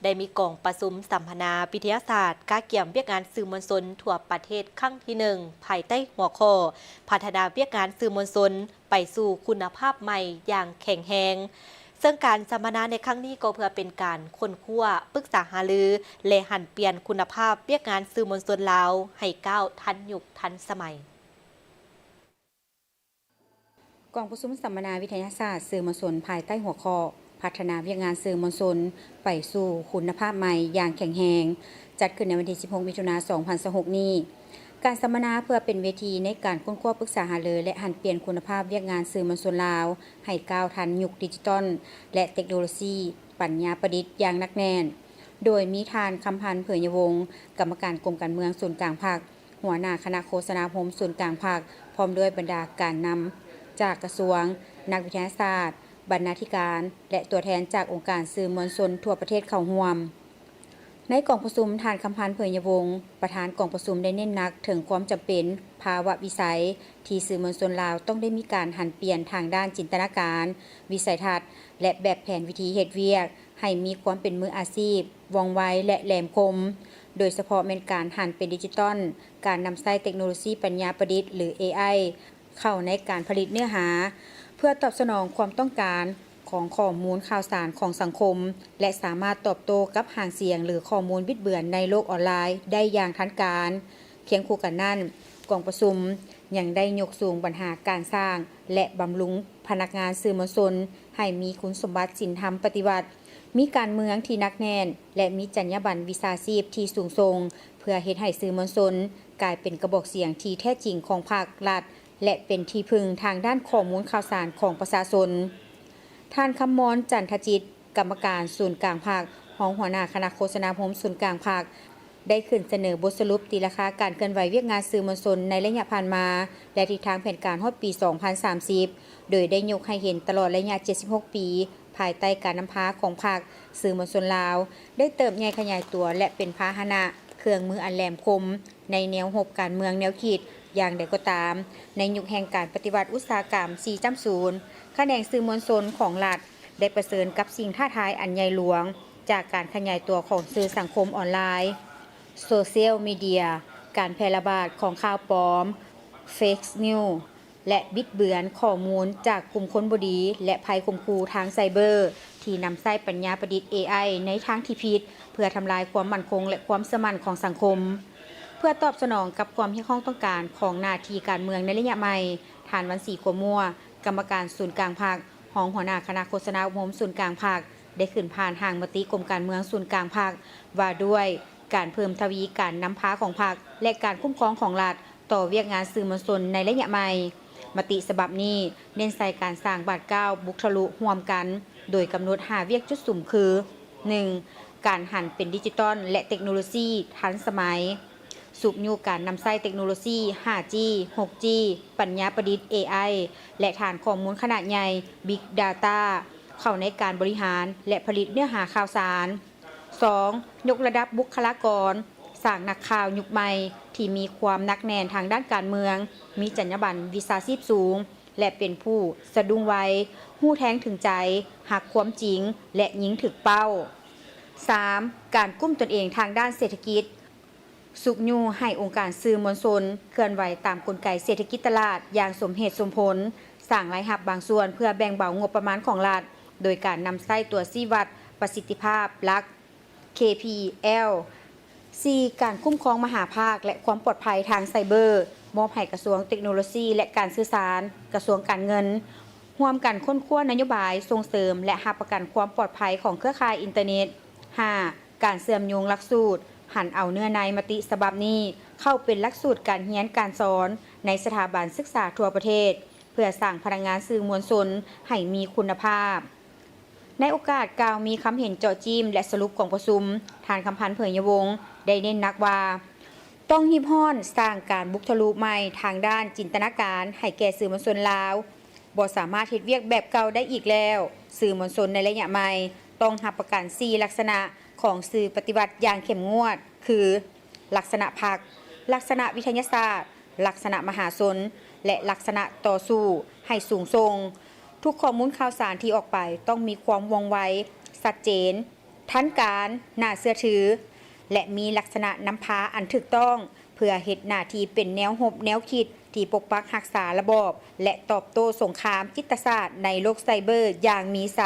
ໄດ້ມີກອງປະຊຸມສຳມະນາວິທະຍາສາດກະກຽມວຽກງານສື່ມວນຊົນທົ່ວປະເທດຄັ້ງທີໜຶ່ງ ພາຍໃຕ້ຫົວຂໍ້ ພັດທະນາວຽກງານສື່ມວນຊົນໄປສູ່ຄຸນນະພາບໃໝ່ຢ່າງແຂງແຮງ. ເຊິ່ງການສຳມະນາໃນຄັ້ງນີ້ກໍເພື່ອເປັນການຄົ້ນຄວ້າ, ປຶກສາຫາລື ແລະ ຫັນປ່ຽນຄຸນນະພາບວຽກງານສື່ມວນຊົນລາວໃຫ້ກ້າວທັນຍຸກທັນສະໄໝ. ກອງປະຊຸມສຳມະນາວິທະຍາສາດສື່ມວນຊົນພາຍໃຕ້ຫົວຂໍ້ ພັດທະນາວຽກງານສື່ມວນຊົນໄປສູ່ຄຸນນະພາບໃໝ່ຢ່າງແຂງແຮງ ຈັດຂຶ້ນໃນວັນທີສິບຫົກ ມິຖຸນາ ສອງພັນຊາວຫົກນີ້. ການສຳມະນາເພື່ອເປັນເວທີໃນການຄົ້ນຄວ້າ, ປຶກສາຫາລື ແລະ ຫັນປ່ຽນຄຸນນະພາບວຽກງານສື່ມວນຊົນລາວໃຫ້ກ້າວທັນຍຸກດິຈິຕອນ ແລະ ເຕັກໂນໂລຊີປັນຍາປະດິດຢ່າງໜັກແໜ້ນ, ໂດຍມີທ່ານ ຄຳພັນ ເຜີຍຍະວົງ ກຳມະການກົມການເມືອງສູນກາງພັກ, ຫົວໜ້າຄະນະໂຄສະນາອົບຮົມສູນກາງພັກ ພ້ອມດ້ວຍບັນດາການນຳຈາກກະຊວງ, ນັກວິທະຍາສາດ, ບັນນາທິການ ແລະ ຕົວແທນຈາກອົງການສື່ມວນຊົນທົ່ວປະເທດເຂົ້າຮ່ວມ. ໃນກອງປະຊຸມ, ທ່ານ ຄຳພັນ ເຜີຍຍະວົງ ປະທານກອງປະຊຸມ ໄດ້ເນັ້ນໜັກເຖິງຄວາມຈຳເປັນ, ພາວະວິໄສ ທີ່ສື່ມວນຊົນລາວຕ້ອງໄດ້ມີການຫັນປ່ຽນທາງດ້ານຈິນຕະນາການ, ວິໄສທັດ ແລະ ແບບແຜນວິທີເຮັດວຽກ ໃຫ້ມີຄວາມເປັນມືອາຊີບ, ວ່ອງໄວ ແລະ ແຫຼມຄົມ, ໂດຍສະເພາະແມ່ນການຫັນເປັນດິຈິຕອນ, ການນຳໃຊ້ເຕັກໂນໂລຊີປັນຍາປະດິດ ຫຼື ເອໄອ ເຂົ້າໃນການຜະລິດເນື້ອຫາ ເພື່ອຕອບສະໜອງຄວາມຕ້ອງການຂອງຂໍ້ມູນຂ່າວສານຂອງສັງຄົມ ແລະ ສາມາດຕອບໂຕ້ກັບຫາງສຽງ ຫຼື ຂໍ້ມູນບິດເບືອນໃນໂລກອອນລາຍໄດ້ຢ່າງທັນການ. ຄຽງຄູ່ກັນນັ້ນ, ກອງປະຊຸມຍັງໄດ້ຍົກສູງບັນຫາການສ້າງ ແລະ ບຳລຸງພະນັກງານສື່ມວນຊົນໃຫ້ມີຄຸນສົມບັດສິນທຳປະຕິວັດ, ມີການເມືອງທີ່ໜັກແໜ້ນ ແລະ ມີຈັນຍາບັນວິຊາຊີບທີ່ສູງສົ່ງ, ເພື່ອເຮັດໃຫ້ສື່ມວນຊົນກາຍເປັນກະບອກສຽງທີ່ແທ້ຈິງຂອງພັກ, ລັດ ແລະ ເປັນທີ່ເພິ່ງທາງດ້ານຂໍ້ມູນຂ່າວສານຂອງປະຊາຊົນ. ທ່ານ ຄຳມອນ ຈັນທະຈິດ ກຳມະການສູນກາງພັກ, ຮອງຫົວໜ້າຄະນະໂຄສະນາອົບຮົມສູນກາງພັກ ໄດ້ຂຶ້ນສະເໜີບົດສະຫຼຸບຕີລາຄາການເຄື່ອນໄຫວວຽກງານສື່ມວນຊົນໃນໄລຍະຜ່ານມາ ແລະ ທິດທາງແຜນການຮອດປີສອງພັນສາມສິບ ໂດຍໄດ້ຍົກໃຫ້ເຫັນຕະຫຼອດໄລຍະເຈັດສິບຫົກປີ ພາຍໃຕ້ການນຳພາຂອງພັກ, ສື່ມວນຊົນລາວໄດ້ເຕີບໃຫຍ່ຂະຫຍາຍຕົວ ແລະ ເປັນພາຫະນະ, ເຄື່ອງມືອັນແຫຼມຄົມ ໃນແນວຮົບການເມືອງແນວຄິດ. ຢ່າງໃດກໍຕາມ, ໃນຍຸກແຫ່ງການປະຕິວັດອຸດສາຫະກຳສີ່ຈ້ຳສູນ, ຂະແໜງສື່ມວນຊົນຂອງລັດໄດ້ປະເຊີນກັບສິ່ງທ້າທາຍອັນໃຫຍ່ຫຼວງ ຈາກການຂະຫຍາຍຕົວຂອງສື່ສັງຄົມອອນລາຍ, ໂຊຊຽວມີເດຍ, ການແຜ່ລະບາດຂອງຂ່າວປອມ, ເຟກນິວ ແລະ ບິດເບືອນຂໍ້ມູນຈາກກຸ່ມຄົນບໍ່ດີ ແລະ ໄພຂົ່ມຂູ່ທາງໄຊເບີ ທີ່ນຳໃຊ້ປັນຍາປະດິດ ເອໄອ ໃນທາງທີ່ຜິດ ເພື່ອທຳລາຍຄວາມໝັ້ນຄົງ ແລະ ຄວາມເຊື່ອໝັ້ນຂອງສັງຄົມ. ເພື່ອຕອບສະໜອງກັບຄວາມຮຽກຮ້ອງຕ້ອງການຂອງໜ້າທີ່ການເມືອງໃນໄລຍະໃໝ່, ທ່ານ ວັນສີ ຂົວມົວ ກຳມະການສູນກາງພັກ, ຮອງຫົວໜ້າຄະນະໂຄສະນາອົບຮົມສູນກາງພັກ ໄດ້ຂຶ້ນຜ່ານຮ່າງມະຕິກົມການເມືອງສູນກາງພັກ ວ່າດ້ວຍການເພີ່ມທະວີການນຳພາຂອງພັກ ແລະ ການຄຸ້ມຄອງຂອງລັດຕໍ່ວຽກງານສື່ມວນຊົນໃນໄລຍະໃໝ່. ມະຕິສະບັບນີ້ເນັ້ນໃສ່ການສ້າງບາດກ້າວບຸກທະລຸຮ່ວມກັນ ໂດຍກຳນົດຫ້າວຽກຈຸດສຸມຄື ໜຶ່ງ ການຫັນເປັນດິຈິຕອນ ແລະ ເຕັກໂນໂລຊີທັນສະໄໝ, ຊຸກຍູ້ການນຳໃຊ້ເຕັກໂນໂລຊີ ຫ້າຈີ ຫົກຈີ ປັນຍາປະດິດ ເອໄອ ແລະ ຖານຂໍ້ມູນຂະໜາດໃຫຍ່ Big Data ເຂົ້າໃນການບໍລິຫານ ແລະ ຜະລິດເນື້ອຫາຂ່າວສານ. ສອງ ຍົກລະດັບບຸກຄະລາກອນ, ສ້າງນັກຂ່າວຍຸກໃໝ່ທີ່ມີຄວາມໜັກແໜ້ນທາງດ້ານການເມືອງ, ມີຈັນຍາບັນວິຊາຊີບສູງ ແລະ ເປັນຜູ້ສະດຸ້ງໄວ, ຮູ້ແທງເຖິງໃຈ, ຮັກຄວາມຈິງ ແລະ ຍິງຖືກເປົ້າ. ສາມ ການກຸ້ມຕົນເອງທາງດ້ານເສດຖະກິດ, ຊຸກຍູ້ໃຫ້ອົງການສື່ມວນຊົນເຄື່ອນໄຫວຕາມກົນໄກເສດຖະກິດຕະຫຼາດຢ່າງສົມເຫດສົມຜົນ, ສ້າງລາຍຮັບບາງສ່ວນເພື່ອແບ່ງເບົາງົບປະມານຂອງລັດ ໂດຍການນຳໃຊ້ຕົວຊີ້ວັດປະສິດທິພາບຫຼັກ ເຄພີແອລ. ສີ່ ການຄຸ້ມຄອງມະຫາພາກ ແລະ ຄວາມປອດໄພທາງໄຊເບີ, ມອບໃຫ້ກະຊວງເຕັກໂນໂລຊີ ແລະ ການສື່ສານ, ກະຊວງການເງິນ ຮ່ວມກັນຄົ້ນຄວ້ານະໂຍບາຍສົ່ງເສີມ ແລະ ຮັບປະກັນຄວາມປອດໄພຂອງເຄືອຂ່າຍອິນເຕີເນັດ. ຫ້າ ການເຊື່ອມໂຍງຫຼັກສູດ, ຫັນເອົາເນື້ອໃນມະຕິສະບັບນີ້ເຂົ້າເປັນຫຼັກສູດການຮຽນການສອນໃນສະຖາບັນສຶກສາທົ່ວປະເທດ ເພື່ອສ້າງພະນັກງານສື່ມວນຊົນໃຫ້ມີຄຸນນະພາບ. ໃນໂອກາດກ່າວມີຄຳເຫັນເຈາະຈີ້ມ ແລະ ສະຫຼຸບກອງປະຊຸມ, ທ່ານ ຄຳພັນ ເຜີຍຍະວົງ ໄດ້ເນັ້ນໜັກວ່າ ຕ້ອງຮີບຮ້ອນສ້າງການບຸກທະລຸໃໝ່ທາງດ້ານຈິນຕະນາການໃຫ້ແກ່ສື່ມວນຊົນລາວ, ບໍ່ສາມາດເຮັດວຽກແບບເກົ່າໄດ້ອີກແລ້ວ. ສື່ມວນຊົນໃນໄລຍະໃໝ່ຕ້ອງຮັບປະກັນສີ່ລັກສະນະຂອງສື່ປະຕິວັດຢ່າງເຂັ້ມງວດ ຄື ລັກສະນະພັກ, ລັກສະນະວິທະຍາສາດ, ລັກສະນະມະຫາຊົນ ແລະ ລັກສະນະຕໍ່ສູ້ໃຫ້ສູງສົ່ງ. ທຸກຂໍ້ມູນຂ່າວສານທີ່ອອກໄປຕ້ອງມີຄວາມວ່ອງໄວ, ຊັດເຈນ, ທັນການ, ໜ້າເຊື່ອຖື ແລະ ມີລັກສະນະນຳພາອັນຖືກຕ້ອງ ເພື່ອເຮັດໜ້າທີ່ເປັນແນວຮົບແນວຄິດທີ່ປົກປັກຮັກສາລະບອບ ແລະ ຕອບໂຕ້ສົງຄາມຈິດຕະສາດໃນໂລກໄຊເບີຢ່າງມີໄຊ.